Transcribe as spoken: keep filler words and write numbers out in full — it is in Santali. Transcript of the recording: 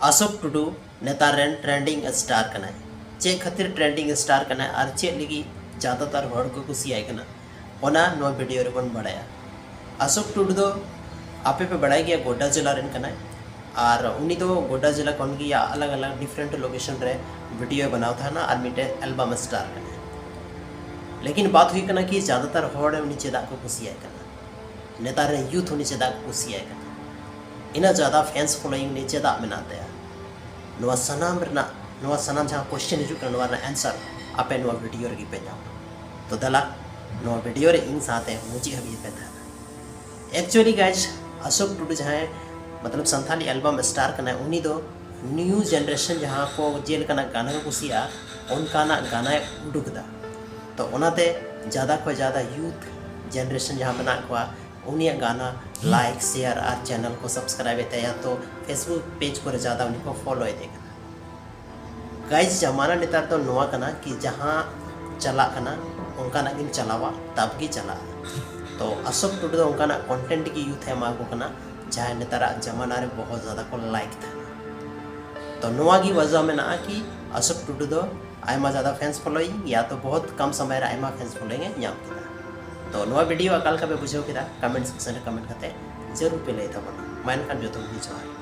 ᱚᱥᱳᱠ ᱴᱩᱰᱩ ᱱᱮᱛᱟᱨ ᱨᱮᱱ ᱴᱨᱮᱱᱰᱤᱝ ᱥᱴᱟᱨ ᱠᱟᱱᱟᱭ᱾ ᱪᱮᱫ ᱠᱷᱟᱹᱛᱤᱨ ᱴᱨᱮᱱᱰᱤᱝ ᱥᱴᱟᱨ ᱠᱟᱱᱟᱭ ᱟᱨ ᱪᱮᱫ ᱞᱟᱹᱜᱤᱫ ᱡᱟᱫᱟᱛᱟᱨ ᱦᱚᱲ ᱠᱚ ᱠᱩᱥᱤᱭᱟᱭ ᱠᱟᱱᱟ, ᱚᱱᱟ ᱱᱚᱣᱟ ᱵᱷᱤᱰᱤᱭᱳ ᱨᱮᱵᱚᱱ ᱵᱟᱲᱟᱭᱟ᱾ ᱚᱥᱳᱠ ᱴᱩᱰᱩ ᱫᱚ ᱟᱯᱮ ᱯᱮ ᱵᱟᱲᱟᱭ ᱜᱮᱭᱟ, ᱜᱳᱰᱰᱟ ᱡᱮᱞᱟ ᱨᱮᱱ ᱠᱟᱱᱟᱭ᱾ ᱟᱨ ᱩᱱᱤ ᱫᱚ ᱜᱳᱰᱰᱟ ᱡᱮᱞᱟ ᱠᱷᱚᱱ ᱜᱮ ᱟᱞᱟᱜᱽ ᱟᱞᱟᱜᱽ ᱰᱤᱯᱷᱨᱮᱱᱴ ᱞᱳᱠᱮᱥᱚᱱ ᱨᱮ ᱵᱷᱤᱰᱤᱭᱳ ᱵᱮᱱᱟᱣ ᱛᱟᱦᱮᱱᱟ ᱟᱨ ᱢᱤᱫᱴᱮᱱ ᱮᱞᱵᱟᱢ ᱥᱴᱟᱨ ᱠᱟᱱᱟᱭ᱾ ᱞᱮᱠᱤᱱ ᱵᱟᱛ ᱦᱩᱭᱩᱜ ᱠᱟᱱᱟ ᱠᱤ ᱡᱟᱫᱟᱛᱟᱨ ᱦᱚᱲ ᱩᱱᱤ ᱪᱮᱫᱟᱜ ᱠᱚ ᱠᱩᱥᱤᱭᱟᱭ ᱠᱟᱱᱟ, ᱱᱮᱛᱟᱨ ᱨᱮᱱ ᱭᱩᱛᱷ ᱩᱱᱤ ᱪᱮᱫᱟᱜ ᱠᱚ ᱠᱩᱥᱤᱭᱟᱭ ᱠᱟᱱᱟ, ᱤᱱᱟᱹᱜ ᱡᱟᱫᱟ ᱯᱷᱮᱱᱥ ᱯᱷᱚᱞᱳᱭᱤᱝ ᱩᱱᱤ ᱪᱮᱫᱟᱜ ᱢᱮᱱᱟᱜ ᱛᱟᱭᱟ? ᱱᱚᱣᱟ ᱥᱟᱱᱟᱢ ᱨᱮᱱᱟᱜ, ᱱᱚᱣᱟ ᱥᱟᱱᱟᱢ ᱡᱟᱦᱟᱸ ᱠᱚᱥᱪᱮᱱ ᱦᱤᱡᱩᱜ ᱠᱟᱱᱟ, ᱱᱚᱣᱟ ᱨᱮᱱᱟᱜ ᱟᱱᱥᱟᱨ ᱟᱯᱮ ᱱᱚᱣᱟ ᱵᱷᱤᱰᱤᱭᱳ ᱨᱮᱜᱮ ᱯᱮ ᱧᱟᱢᱟ᱾ ᱛᱚ ᱫᱮᱞᱟ, ᱱᱚᱣᱟ ᱵᱷᱤᱰᱤᱭᱳ ᱨᱮ ᱤᱧ ᱥᱟᱶᱛᱮ ᱢᱩᱪᱟᱹᱫ ᱦᱟᱹᱵᱤᱡ ᱯᱮ ᱛᱟᱦᱮᱱᱟ᱾ ᱮᱠᱪᱩᱭᱮᱞᱤ ᱜᱟᱭᱡᱽ, ᱚᱥᱳᱠ ᱴᱩᱰᱩ ᱡᱟᱦᱟᱸᱭ ᱢᱚᱛᱞᱚᱵ ᱥᱟᱱᱛᱟᱞᱤ ᱮᱞᱵᱟᱢ ᱥᱴᱟᱨ ᱠᱟᱱᱟᱭ, ᱩᱱᱤ ᱫᱚ ᱱᱤᱭᱩ ᱡᱮᱱᱟᱨᱮᱥᱚᱱ ᱡᱟᱦᱟᱸ ᱠᱚ ᱡᱮ ᱞᱮᱠᱟᱱᱟᱜ ᱜᱟᱱᱟ ᱠᱚ ᱠᱩᱥᱤᱭᱟᱜᱼᱟ, ᱚᱱᱠᱟᱱᱟᱜ ᱜᱟᱱᱟᱭ ᱩᱰᱩᱠ ᱮᱫᱟ᱾ ᱛᱚ ᱚᱱᱟᱛᱮ ᱡᱟᱫᱟ ᱠᱷᱚᱱ ᱡᱟᱫᱟ ᱭᱩᱛᱷ ᱡᱮᱱᱟᱨᱮᱥᱚᱱ ᱡᱟᱦᱟᱸ ᱢᱮᱱᱟᱜ ᱠᱚᱣᱟ, ᱩᱱᱤᱭᱟᱜ ᱜᱟᱱᱟ ᱞᱟᱭᱤᱠ, ᱥᱮᱭᱟᱨ ᱟᱨ ᱪᱮᱱᱮᱞ ᱠᱚ ᱥᱟᱵᱥᱠᱨᱟᱭᱤᱵ ᱮᱫ ᱛᱟᱭᱟ, ᱛᱚ ᱯᱷᱮᱥᱵᱩᱠ ᱯᱮᱡᱽ ᱠᱚᱨᱮ ᱡᱟᱫᱟ ᱩᱱᱤ ᱠᱚ ᱯᱷᱚᱞᱳ ᱤᱫᱤ ᱠᱟᱱᱟ᱾ ᱜᱟᱭᱡᱽ, ᱡᱟᱢᱟᱱᱟ ᱱᱮᱛᱟᱨ ᱫᱚ ᱱᱚᱣᱟ ᱠᱟᱱᱟ ᱠᱤ ᱡᱟᱦᱟᱸ ᱪᱟᱞᱟᱜ ᱠᱟᱱᱟ ᱚᱱᱠᱟᱱᱟᱜ ᱜᱮᱢ ᱪᱟᱞᱟᱣᱟ, ᱛᱟᱵ ᱜᱮ ᱪᱟᱞᱟᱜᱼᱟ᱾ ᱛᱚ ᱚᱥᱳᱠ ᱴᱩᱰᱩ ᱫᱚ ᱚᱱᱠᱟᱱᱟᱜ ᱠᱚᱱᱴᱮᱱᱴ ᱜᱮ ᱭᱩᱛᱷ ᱮ ᱮᱢᱟ ᱠᱚ ᱠᱟᱱᱟ ᱡᱟᱦᱟᱸᱭ ᱱᱮᱛᱟᱨᱟᱜ ᱡᱟᱢᱟᱱᱟ ᱨᱮ ᱵᱚᱦᱩᱛ ᱡᱟᱫᱟ ᱠᱚ ᱞᱟᱭᱤᱠ ᱛᱟᱦᱮᱱᱟ᱾ ᱛᱚ ᱱᱚᱣᱟ ᱜᱮ ᱣᱟᱡᱟ ᱢᱮᱱᱟᱜᱼᱟ ᱠᱤ ᱚᱥᱳᱠ ᱴᱩᱰᱩ ᱫᱚ ᱟᱭᱢᱟ ᱡᱟᱫᱟ ᱯᱷᱮᱱᱥ ᱯᱷᱚᱞᱳᱭᱤᱝ ᱭᱟ ᱛᱚ ᱵᱚᱦᱩᱛ ᱠᱚᱢ ᱥᱚᱢᱚᱭ ᱨᱮ ᱟᱭᱢᱟ ᱯᱷᱮᱱᱥ ᱯᱷᱚᱞᱳᱭᱤᱝ ᱮ ᱧᱟᱢ ᱠᱮᱫᱟ᱾ ᱛᱚ ᱱᱚᱣᱟ ᱵᱷᱤᱰᱤᱭᱳ ᱚᱠᱟ ᱞᱮᱠᱟ ᱯᱮ ᱵᱩᱡᱷᱟᱹᱣ ᱠᱮᱫᱟ, ᱠᱚᱢᱮᱱᱴ ᱥᱮᱠᱥᱚᱱ ᱨᱮ ᱠᱚᱢᱮᱱᱴ ᱠᱟᱛᱮ ᱡᱟᱹᱨᱩᱲ ᱯᱮ ᱞᱟᱹᱭ ᱛᱟᱵᱚᱱᱟ᱾ ᱢᱟ ᱮᱱᱠᱷᱟᱱ ᱡᱚᱛᱚ ᱠᱚᱜᱮ ᱡᱚᱦᱟᱨ᱾